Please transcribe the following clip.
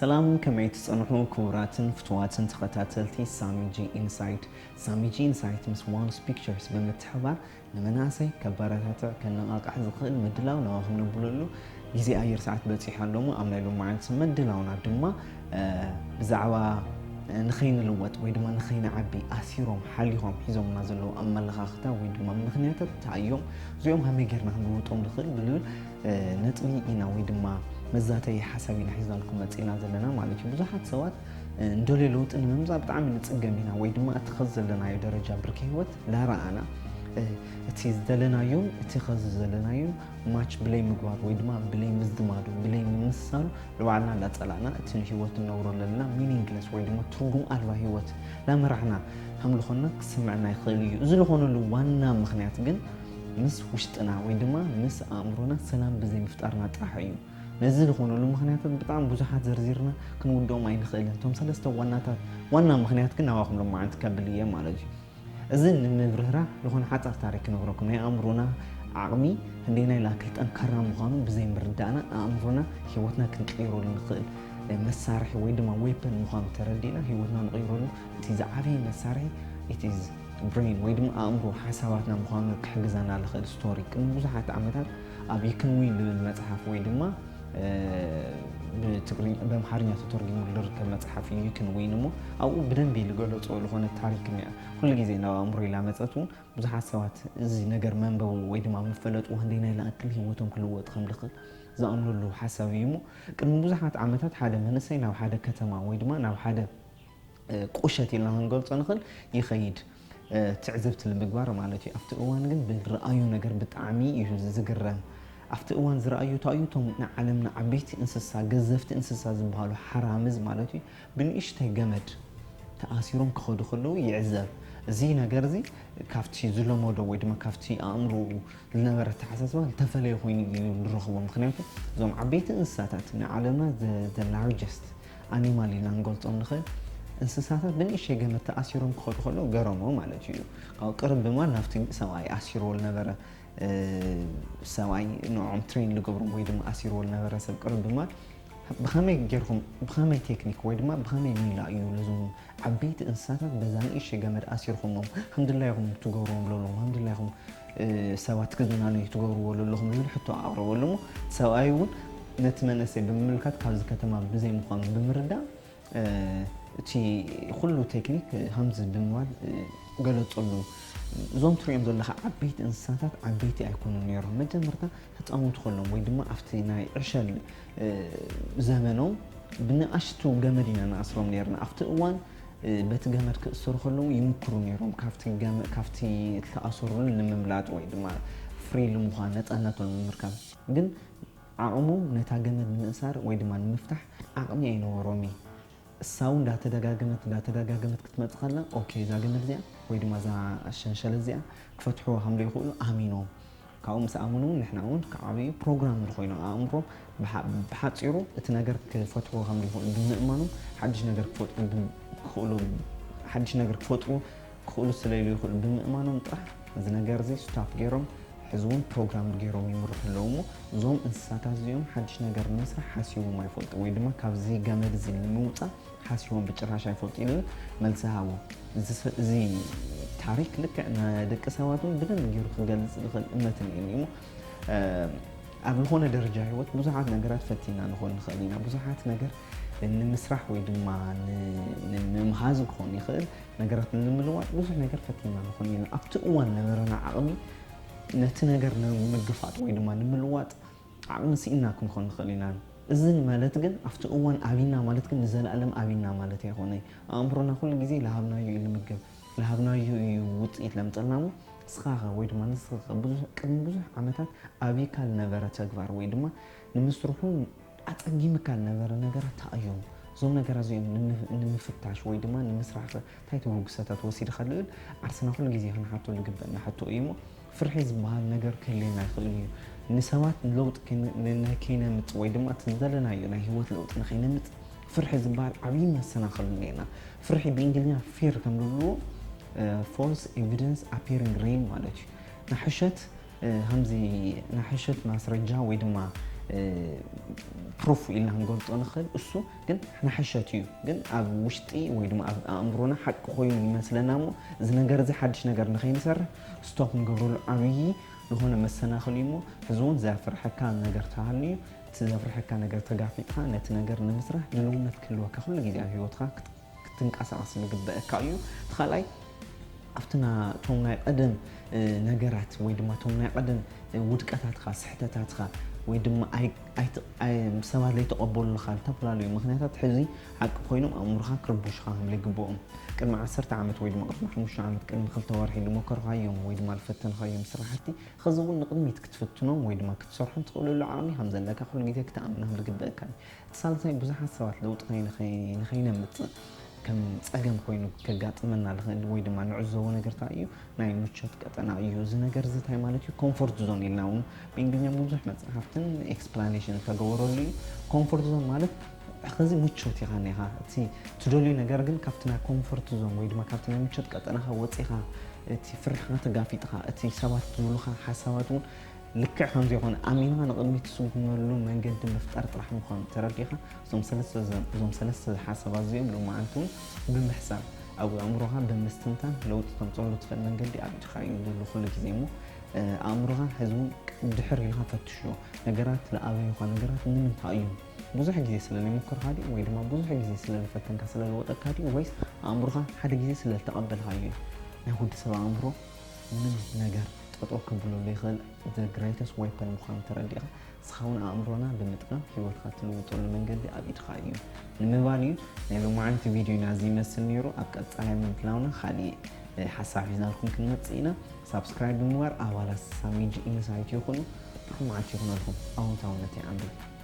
ሰላም፣ ከመይ ትጸንሑ ክቡራትን ፍቱዋትን ተኸታተልቲ ሳሚ ጂ ኢንሳይት? ሳሚ ጂ ኢንሳይት ምስ ዋንስ ፒክቸርስ ብምትሕባር ንመናእሰይ ከበረታትዕ፣ ከነቓቕሕ ዝኽእል ምድላው ናባኹም ነብለሉ ግዜ ኣየር ሰዓት በጺሑ ኣሎ እሞ፣ ኣብ ናይ ሎማዓንቲ መድላውና ድማ፣ እ፣ ብዛዕባ ንኸይንልወጥ ወይ ድማ ንኸይንዓቢ ኣሲሮም ሓሊኾም ሒዞምና ዘለዉ ኣመለኻኽታ ወይ ድማ ምኽንያታት እንታይ እዮም? እዚኦም ከመይ ጌርና ክንልውጦም ንኽእል ብልብል፣ እ፣ ነጥቢ ኢና ወይ ድማ መዛተዪ ሓሳብ ኢና ሒዝናልኩም መጺእና ዘለና ማለት እዩ። ብዙሓት ሰባት፣ እ፣ እንደልዮ ለውጢ ንምምጻእ ብጣዕሚ ንጽገም ኢና ወይ ድማ እቲ ኸዚ ዘለናዮ ደረጃ ብርኪ ህይወት ላረኣና፣ እ፣ እቲ ዝደለናዮን እቲ ኸዚ ዘለናዮን ማች ብለይ ምግባር ወይ ድማ ብለይ ምዝማዱ፣ ብለይ ምምስሳሉ ንባዕልና እንዳጸላእና እቲ ንህይወት እንነብሮ ዘለና ሚኒንግለስ ወይ ድማ ትርጉም ኣልባ ህይወት ላመራሕና ከም ዝኾንና ክስምዐና ይኽእል እዩ። እዚ ዝኾነሉ ዋና ምኽንያት ግን ምስ ውሽጥና ወይ ድማ ምስ ኣእምሮና ሰላም ብዘይ ምፍጣርና ጥራሕ እዩ። ነዚ ዝኾነሉ ምኽንያታት ብጣዕሚ ብዙሓት ዘርዚርና ክንውድኦም ኣይንኽእልን። እቶም ሰለስተ ዋናታት፣ ዋና ምኽንያት ግን ናባኹም ሎማዓንቲ ከብል እየ ማለት እዩ። እዚ ንምብርህራህ ዝኾነ ሓጻር ታሪክ ክነግረኩም። ናይ ኣእምሮና ዓቕሚ ክንደየናይ ላክል ጠንካራ ምዃኑ ብዘይ ምርዳእና ኣእምሮና ህይወትና ክንቅይረሉ ንኽእል መሳርሒ ወይ ድማ ዌፐን ምዃኑ ተረዲእና ህይወትና ንቕይረሉ እቲ ዝዓበየ መሳርሒ it is ብሬን ወይ ድማ ኣእምሮ ሓሳባትና ምዃኑ ክሕግዘና ዝኽእል ስቶሪ። ቅድሚ ብዙሓት ዓመታት ኣብ You Can Win ዝብል መጽሓፍ ወይ ድማ፣ እ፣ ብትግርኛ፣ ብኣምሓርኛ ተተርጒሙ ዝርከብ መጽሓፍ እዩ You Can Win እሞ ኣብኡ ብደንቢ ዝገለጾ ዝኾነ ታሪክ እኒኣ። ኩሉ ግዜ ናብ ኣእምሮ ኢላ መጸት እውን ብዙሓት ሰባት እዚ ነገር መንበቡ ወይ ድማ መፈለጡ ክንደየናይ ዝኣክል ህይወቶም ክልወጥ ከም ዝኽእል ዝኣምነሉ ሓሳብ እዩ እሞ ቅድሚ ብዙሓት ዓመታት ሓደ መንእሰይ ናብ ሓደ ከተማ ወይ ድማ ናብ ሓደ እ፣ ቁሸት ኢልና ክንገልጾ ንኽእል ይኸይድ፣ እ፣ ትዕዝብቲ ንምግባር ማለት እዩ። ኣብቲ እዋን ግን ብዝረኣዮ ነገር ብጣዕሚ እዩ ዝግረም። ኣብቲ እዋን ዝረኣዩ እንታይ እዩ? እቶም ንዓለምና ዓበይቲ እንስሳ፣ ገዘፍቲ እንስሳ ዝበሃሉ ሓራምዝ ማለት እዩ፣ ብንእሽተይ ገመድ ተኣሲሮም ክኸዱ ከለዉ ይዕዘብ። እዚ ነገር እዚ ካብቲ ዝለመዶ ወይ ድማ ካብቲ ኣእምሮኡ ዝነበረ ኣተሓሳስባ ዝተፈለየ ኮይኑ እዩ ንረኽቦ። ምኽንያቱ እዞም ዓበይቲ እንስሳታት ንዓለምና the largest animal ኢልና ንገልጾም ንኽእል እንስሳታት ብንእሽተይ ገመድ ተኣሲሮም ክኸዱ ከለዉ ገረሞ ማለት እዩ። ካብኡ ቅርብ ብምባል ናብቲ ሰብኣይ ኣሲርዎ ዝነበረ፣ እ፣ ሰብኣይ ንዕኦም ትሬን ዝገብሮም ወይ ድማ ኣሲርዎ ዝነበረ ሰብ ቅርብ ብምባል ብኸመይ ጌርኩም፣ ብኸመይ ቴክኒክ ወይ ድማ ብኸመይ ሜላ እዩ ነዞም ዓበይቲ እንስሳታት በዛ ንእሽተይ ገመድ ኣሲርኩሞም፣ ከም ድላይኹም ትገብርዎም ዘለኹም፣ ከም ድላይኹም፣ እ፣ ሰባት ክዝናነዩ ትገብርዎ ዘለኹም ዝብል ሕቶ ኣቕረበሉ እሞ፣ ሰብኣይ እውን ነቲ መንእሰይ ብምምልካት ካብዚ ከተማ ብዘይ ምዃኑ ብምርዳእ፣ እ፣ እቲ ኩሉ ቴክኒክ፣ እ፣ ከምዚ ብምባል፣ እ፣ ገለጸሉ። እዞም ትሪኦም ዘለኻ ዓበይቲ እንስሳታት ዓበይቲ ኣይኮኑን ነይሮም። መጀመርታ ህጻውንቲ ከለዎም ወይ ድማ ኣብቲ ናይ ዕሸል፣ እ፣ ዘመኖም ብንኣሽቱ ገመድ ኢና ንኣስሮም ነይርና። ኣብቲ እዋን፣ እ፣ በቲ ገመድ ክእሰሩ ከለዉ ይምክሩ ነይሮም። ካብቲ ገመ-፣ ካብቲ ዝተኣሰሩሉ ንምምላጥ ወይ ድማ ፍሪ ንምዃን ነጻነቶም ንምርካብ። ግን ዓቕሞም ነታ ገመድ ንምእሳር ወይ ድማ ንምፍታሕ ዓቕሚ ኣይነበሮም እዩ። እሳ እውን እንዳተደጋገመት፣ እንዳተደጋገመት ክትመጽእ ከላ፣ ኦኬ፣ እዛ ገመድ እዚኣ ወይ ድማ እዛ ሸንሸለት እዚኣ ክፈትሕዎ ከም ዘይኽእሉ ኣሚኖም። ካብኡ ምስ ኣመኑ እውን ንሕና እውን ክዓብዩ ፕሮግራምድ ኮይኖም ኣእምሮም ብሓ-፣ ብሓጺሩ እቲ ነገር ክፈትሕዎ ከም ዘይኽእሉ ብምእማኖም ሓድሽ ነገር ክፈጥሩ ብ-፣ ክኽእሉ፣ ሓድሽ ነገር ክፈጥሩ ክኽእሉ ስለ ኢሉ ይኽእሉ ብምእማኖም ጥራሕ እዚ ነገር እዚ ስታፕ ገይሮም ሕዚ እውን ፕሮግራምድ ገይሮም ይምርሑ ኣለዉ እሞ እዞም እንስሳታት እዚኦም ሓድሽ ነገር ንምስራሕ ሓሲቦም ኣይፈልጡ ወይ ድማ ካብዚ ገመድ እዚ ንምውጻእ ሓሲቦም ብጭራሽ ኣይፈልጡ ኢሉ መልሲ ሃቦ። እዚ ሰ-፣ እዚ ታሪክ ልክዕ ንደቂ ሰባት እውን ብደንብ ገይሩ ክገልጽ ዝኽእል እምነት እኒአኒ እሞ፣ እ፣ ኣብ ዝኾነ ደረጃ ህይወት ብዙሓት ነገራት ፈቲና ንኾን ንኽእል ኢና። ብዙሓት ነገር ንምስራሕ ወይ ድማ ን-፣ ንምምሃዝ ክኾን ይኽእል፣ ነገራት ንምልዋጥ ብዙሕ ነገር ፈቲና ንኾን ኢና። ኣብቲ እዋን ነበረና ዓቕሚ ነቲ ነገር ንምግፋጥ ወይ ድማ ንምልዋጥ ዓቕሚ ስኢንና ክንኾን ንኽእል ኢና። እዚ ማለት ግን ኣብቲ እዋን ኣቢና ማለት ግን ንዘለኣለም ኣቢና ማለት ኣይኮነይ። ኣእምሮና ኩሉ ግዜ ለሃብናዮ እዩ ልምገብ፣ ለሃብናዮ እዩ ውፅኢት ለምፀልና እሞ ንስኻ ኸ ወይ ድማ ንስኺ ኸ ብዙሕ፣ ቅድሚ ብዙሕ ዓመታት ኣቢካ ልነበረ ተግባር ወይ ድማ ንምስርሑ ኣፀጊምካ ልነበረ ነገራት እንታይ እዮም? እዞም ነገራት እዚኦም ንምፍ-፣ ንምፍታሽ ወይ ድማ ንምስራሕ ኸ እንታይ ተበግሶታት ወሲድካ ልብል ዓርስና ኩሉ ግዜ ክንሓቶ ልግበአና ሕቶ እዩ እሞ ፍርሒ ዝበሃል ነገር ክህልየና ይኽእል እዩ። ንሰባት ለውጢ ከይነ-፣ ን-፣ ንከይነምጽእ ወይ ድማ እቲ ዝደለናዮ ናይ ህይወት ለውጢ ንኸይነምጽእ ፍርሒ ዝበሃል ዓብዪ መሰናኽል እኒአና። ፍርሒ ብእንግሊዝኛ ፊር ከም ዝብልዎ፣ እ፣ ፎልስ ኤቪደንስ ኣፒሪንግ ሪል ማለት እዩ። ንሕሸት፣ እ፣ ከምዚ ንሕሸት ማስረጃ ወይ ድማ፣ ፕሩፍ ኢልና ክንገልጾ ንኽእል። እሱ ግን ንሓሸት እዩ። ግን ኣብ ውሽጢ ወይ ድማ ኣብ ኣእምሮና ሓቂ ኮይኑ ይመስለና እሞ፣ እዚ ነገር እዚ ሓድሽ ነገር ንኸይንሰርሕ ስቶፕ ንገብረሉ ዓብዪ ዝኾነ መሰናኽል እዩ እሞ፣ ሕዚ እውን ዘፍርሐካ ነገር ተሃልዩ፣ እቲ ዘፍርሐካ ነገር ተጋፊጥካ ነቲ ነገር ንምስራሕ ድልውነት ክህልወካ ኩሉ ግዜ ኣብ ህይወትካ ክትንቀሳቐስ ዝግበአካ እዩ። እቲ ካልኣይ ኣብቲ ናቶም ናይ ቀደም ነገራት ወይ ድማ እቶም ናይ ቀደም ውድቀታትካ፣ ስሕተታትካ ወይ ድማ ሰባት ዘይተቐበሉልካ ዝተፈላለዩ ምኽንያታት ሕዚ ሓቂ ኮይኖም ኣእምሮኻ ክርቡሽካ ከም ዘይግብኦም፣ ቅድሚ ዓሰርተ ዓመት ወይ ድማ ቅድሚ ሓሙሽተ ዓመት፣ ቅድሚ ክልተ ወርሒ ዝመከርካዮም ወይ ድማ ዝፈተንካዮም ስራሕቲ ሕዚ እውን ንቕድሚት ክትፍትኖም ወይ ድማ ክትሰርሖም ትኽእለሉ ዓቕሚ ከም ዘለካ ኩሉ ግዜ ክትኣምን ከም ዝግበአካ እዩ። እቲ ሳልሳይ ብዙሓት ሰባት ለውጢ ንኸይነምፅእ ከም ፀገም ኮይኑ ከጋጥመና ዝኽእል ወይ ድማ ንዕዘቦ ነገር እንታይ እዩ? ናይ ምቾት ቀጠና እዩ። እዚ ነገር እዚ እንታይ ማለት እዩ? ኮምፎርት ዞን ኢልና እውን ብእንግሊዝኛ ብዙሕ መፅሓፍትን ኤክስፕላኔሽን ዝተገበረሉ እዩ። ኮምፎርት ዞን ማለት ሕዚ ምቾት ኢኻ እኒኻ፣ እቲ ትደልዩ ነገር ግን ካብቲ ናይ ኮምፎርት ዞን ወይ ድማ ካብቲ ናይ ምቾት ቀጠናኻ ወፂኻ እቲ ፍርሕኻ ተጋፊጥኻ እቲ ሰባት ዝብሉኻ ሓሳባት እውን ልክዕ ከም ዘይኮነ ኣሚንኻ ንቕድሚት ትስጉመሉ መንገዲ ምፍጣር ጥራሕ ምዃኑ ተረዲእኻ፣ እዞም ሰለስተ እዞም ሰለስተ ሓሳባት እዚኦም ሎማዓንቲ እውን ብምሕሳብ ኣብ ኣእምሮኻ ብምስትንታን ለውጢ ተምፅኣሉ ትኽእል መንገዲ ኣብ ኢድኻ እዩ ዘሎ ኩሉ ግዜ እሞ ኣእምሮኻ ሕዚ እውን ድሕር ኢልካ ፈትሾ። ነገራት ዝኣበዩኻ ነገራት ንምንታይ እዮም? ብዙሕ ግዜ ስለ ዘይሞከርካ ድዩ ወይ ድማ ብዙሕ ግዜ ስለ ዝፈተንካ ስለ ዝወጠካ ድዩ ወይስ ኣእምሮኻ ሓደ ግዜ ስለ ዝተቐበልካዮ እዩ? ናይ ወዲ ሰብ ኣእምሮ ምንም ነገር ጠጠው ክብሎ ዘይኽእል the greatest weapon ምዃኑ ተረዲእኻ፣ ንስኻ እውን ኣእምሮና ብምጥቃም ህይወትካ ትልውጠሉ መንገዲ ኣብ ኢድካ እዩ ንምባል እዩ። ናይ ሎማዓንቲ ቪድዮና እዚ ይመስል ነይሩ። ኣብ ቀፃላይ ምድላውና ካሊእ ሓሳብ ሒዝናልኩም ክንመፅእ ኢና። ሳብስክራይብ ብምግባር ኣባላት ሳሚጅ ኢንሳይት ይኹኑ። ጥዑም መዓልቲ ይኹነልኩም። ኣወንታውነት ይዓንብብ።